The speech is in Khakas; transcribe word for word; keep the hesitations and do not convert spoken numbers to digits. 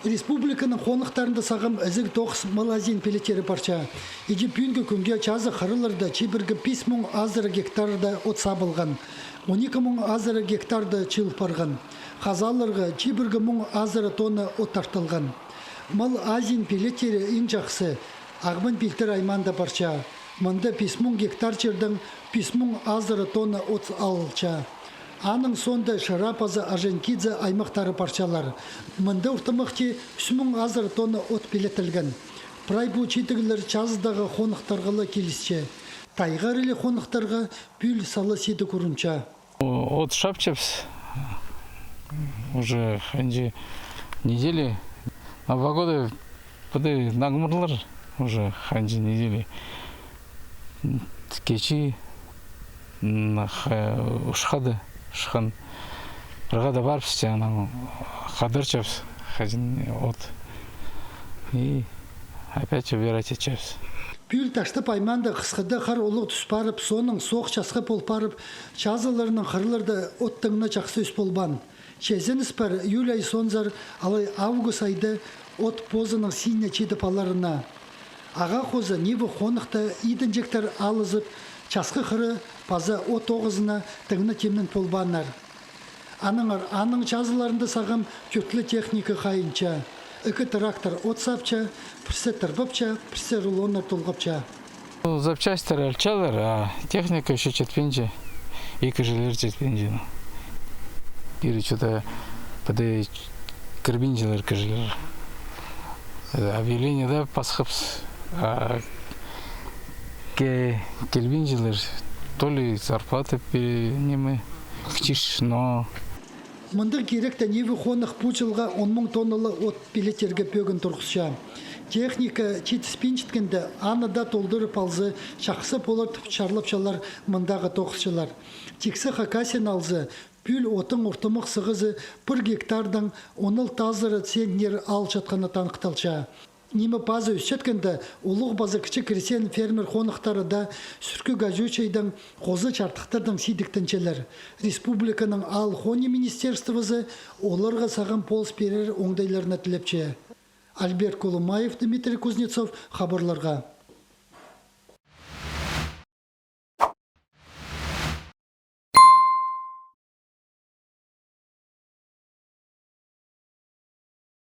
Республиканың хоныхтарында сағам ізіг тоғыс мал азин пелеттері парча. Иди пӱӱнгі кӱнге чазы хырыларда чибіргі пис муң азыра гектарда от сабылған. Он ікі муң азыра гектарда чыыл парған. Хазааларға чибіргі муң азыра тонна от тартылған. Мал азин пелеттері иң чахсы Ағбан Пилтір аймаанда парча. Мында пис муң гектар чирдең пис муң азыра тонна от алылча. Аның соонда Шира паза Орджоникидзе аймахтары парчалар. Мында ортымахти ӱс муң азыра тонна от пелеттелген. Прай пу читіглер чазыдағы хоныхтарға ла килісче. Тайғарилі хоныхтарға пӱӱл сала сидік урунча. О, от шапчабыс. Уже ханҷа неделя. А погода пыды наңмырлар уже ханҷа неделя. Кече, м, ха-, ушхада, ушхан. Пірғада парыбысча, анаң хадарчабыс, хаҷан от. И опять убирать итчебіс. Пӱӱл Таштып аймаанда хысхыда хар улуғ тӱс парып, соонаң соох часхы пол парып, чазыларның хырыларда от тың на чахсы ӧс полбаан. Чезеніс пар июль ай соонзар алай август айда от позының синіне читіп аларына. Ағаа хоза Нива хонығда идінҷектер алызып, часхы хыры паза от тоғызына тың на тимнен полбааннар. Аннаңар аның чазыларында сағам тӧртлі техника хайынча. Ікі трактор от сапча, пірсі тырбапча, пірсі рулоннар толғапча. Запчастьтер алчалар, а техника ещё читпинче, ікі чыллар читпинче. Кирі чута пыды кірбинчелер кізілер. Э, объявление даа пасхабыс, а ке-, килбинчелер, то ли зарплата пе-, ниме, кічіг, но Мындағ киректе Нива хонығ пу чылға он муң тоннала от пелеттерге пӧгін турғысча. Техника читіспинчеткенде, аны даа толдырып алза, чахсы полар тіп чарлапчалар мындағы тоғысчылар. Тиксі Хакасияны алза, пӱӱл оттың ортымах сығызы пір гектардаң он алты азыра центнер алчатханы таныхталча. Ниме паза ӧсчеткенде, улуғ паза кічіг крестьян-фермер хонықтары даа сӱркі горючейдең, хоза чардыхтардаң сидіктенчелер. Республиканың аал-хонии министерствозы оларға сағам полыс пирер оңдайларны тілепче. Альберт Колумаев, Дмитрий Кузнецов, хабарларға.